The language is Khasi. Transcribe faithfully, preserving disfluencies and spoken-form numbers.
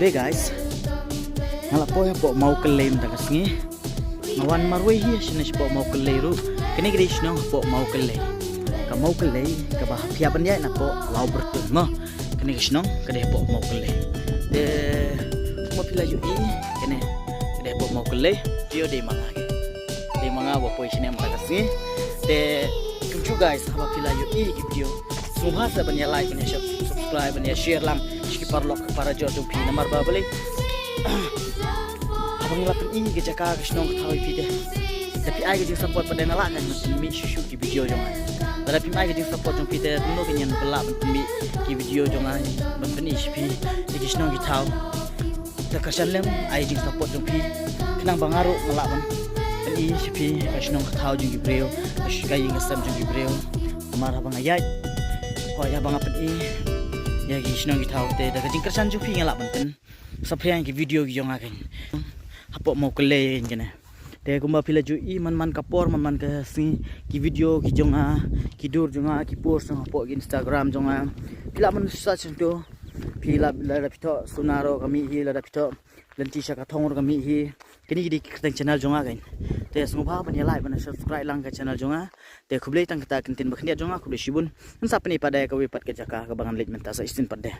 Hey guys, nga la poi hapoh Mawkyllei mynta ka sngi. Nga wan marwei hi shane shapoh Mawkyllei ruh. Kane ka dei shnong hapoh Mawkyllei. Ka Mawkyllei kaba hap ïa ban ïaid napoh Lawbyrtun mo. Kane ka shnong ka dei hapoh Mawkyllei. Te kumba phi la ïohi, kane ka dei hapoh Mawkyllei. Te dei ma nga. Dei ma nga ba poi shane mynta ka sngi. Te kumjuh guys, haba phi la ïohi ki video, sngewbha sa ban ïa like, ban ïa subscribe, ban ïa share lang sha ki paralok para jor jong phi namar ba balei. Haba ngi la pyni ka jaka ka shnong ka thaw ïa phi te, da phi ai ka jingsupport pat te nga lah ban pynmih shuh shuh ki video jong nga. Lada phim ai ka jingsupport jong phi te kumno kan ngan lah ban pynmih ki video jong nga ban pyni sha phi ïa ki shnong ki thaw. Te kyrshan lem ai jingsupport jong phi khnang ba nga ruh nga lah ban pyni sha phi ka shnong ka thaw jong ki briew, ka sh-, ka ïing ka sem jong ki briew. Namar haba nga ïaid, hooid, haba nga pyni ïa ki shnong ki thaw te da ka jingkyrshan jong phi nga lah ban pynsaphriang ki video ki jong nga kan. Hapoh Mawkyllei kan kane. Te kumba phi la ju ïohi man man ka por, man man ka sngi, ki video ki jong nga, ki dur jong nga, ki post jong nga hapoh ki Instagram jong nga. Phi lah ban search hangto. Phi lah, lada phi thoh Sona ruh ka mih hi, lada phi thoh Lynti Shaka Thong ruh ka mih hi. Kine ki dei ki kyrteng channel jong nga kan. Te sngewbha ban ïa like, ban subscribe lang ka channel jong nga. Te khublei tang kata ka ktien ba khyndiat jong nga, khublei shibun. Ngan sa pyni pat de kawei pat ka jaka kaba ngan leit mynta sa shisien pat de.